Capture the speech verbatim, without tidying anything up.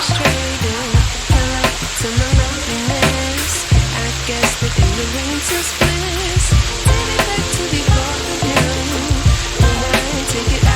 Traded color to my loveliness. I guess that in the rain is bliss. Take me back to the old you. Rewind, take it